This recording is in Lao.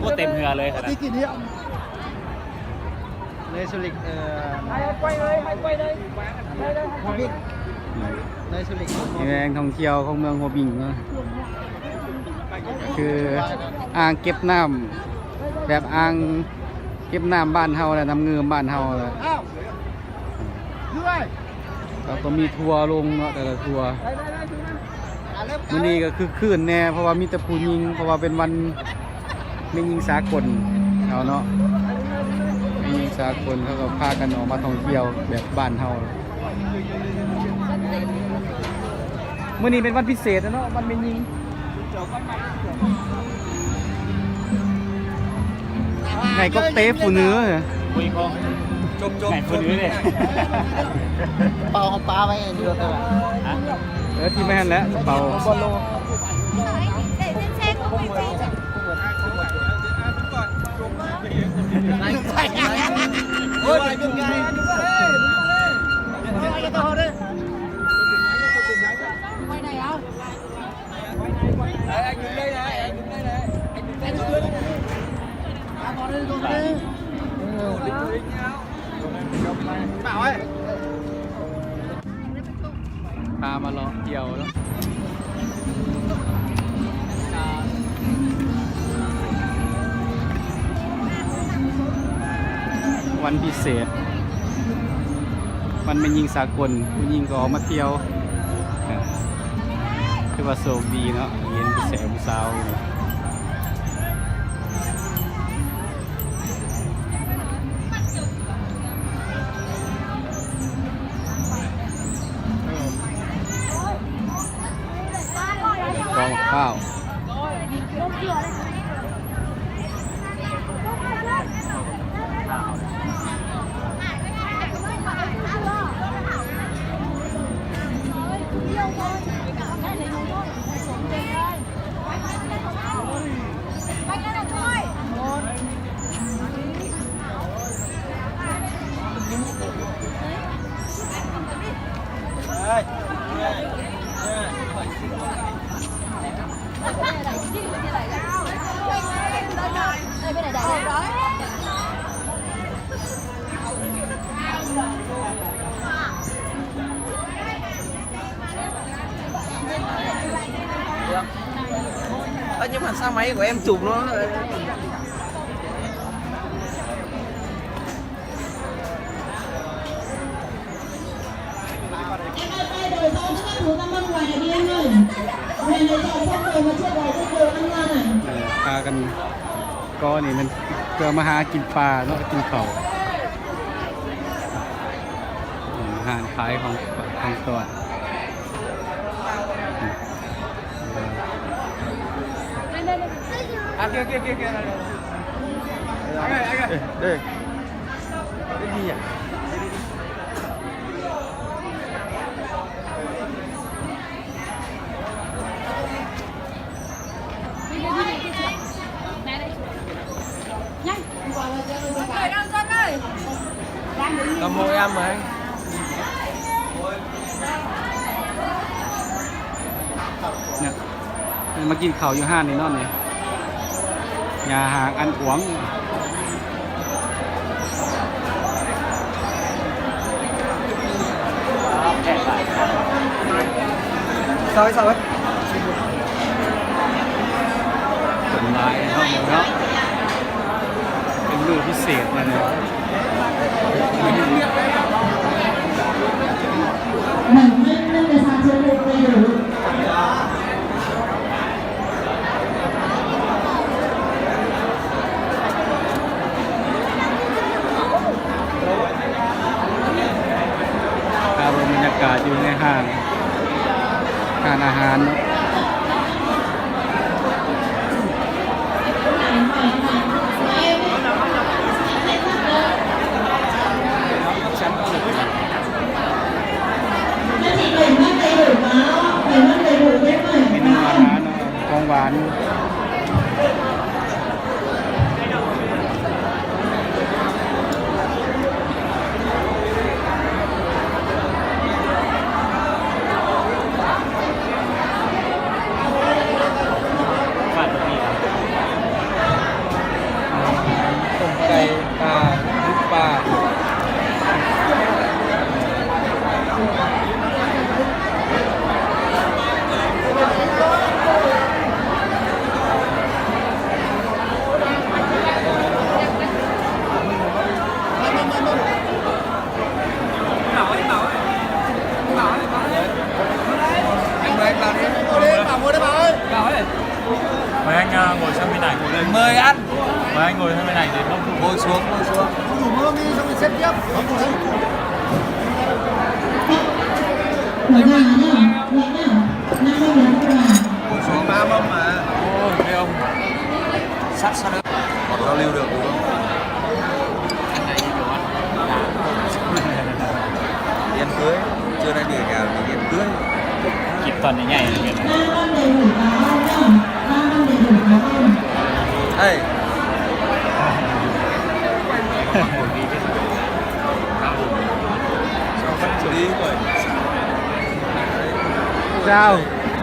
ໂອ້ ເຕັມເຮືອເລີຍ ເລີຍສຸລິກ ເອີ ເລີຍສຸລິກ ແຫຼ່ງທ່ອງທ່ຽວຂອງເມືອງຫົວບິງເນາະ ຄືອ່າງເກັບນ້ຳ ແບບອ່າງເກັບນ້ຳບ້ານເຮົາແຫຼະ ນ້ຳງື່ມບ້ານເຮົາແຫຼະ. ແລ້ວກໍມີທົວລົງເນາະ ແຕ່ລະທົວ. ມື້ນີ້ກໍຄຶກຄື້ນແດ່ ເພາະວ່າມີແຕ່ຜູ້ຍິງ ເພາະວ່າເປັນວັນແມ່ຍິງສາກົນເຮົາເນາະ ແມ່ຍິງສາກົນ ເຂົາກໍພາກັນອອກມາທ່ອງທ່ຽວແບບບ້ານເຮົາ. ມື້ນີ້ເປັນວັນພິເສດເນາະ ວັນແມ່ຍິງ. ໄງກໍເຕະຜູ້ໜື ໄງຜູ້ໜືເດ້ ເປົ່າເອົາປາໄວ້ຢູ່ ເອີ ທີ່ແມ່ນແຫຼະ ເປົ່າ. ໂອ້ຍ ເປັນໄງ ພາມາເລາະທ່ຽວເນາະ ວັນພິເສດ ວັນແມ່ຍິງສາກົນ ຜູ້ຍິງກໍອອກມາທ່ຽວ ຖືວ່າໂຊກດີເນາະ ເຫັນຜູ້ແສຜູ້ສາວ. ກອງຂ້າວ ເອີ ພາກັນກໍນີ້ແມ່ນເພື່ອມາຫາກິນປາເນາະ ກິນເຂົ້າ ຮ້ານຂາຍຂອງຝາກຂອງຕ້ອນ. ແມ່ໄດ້ ໄປ ເນຍ ມາກິນເຂົ້າຢູ່ຮ້ານນີ້ເນາະນີ້ ຫຍ້າຫາກອັນຂວາງ. ຊາວໄວ້ ຊາວໄວ້ ຄົນຫຼາຍເນາະ ມື້ເນາະ ເປັນມື້ພິເສດນະເນາະ. ພາເບິ່ງບັນຍາກາດຢູ່ໃນຮ້ານ ຮ້ານອາຫານເນາະ. ເມນູອາຫານເນາະ ຂອງຫວານ. ຕົ້ມໄກ່ ປາ ດຸກປາ. ເຈົ້າ.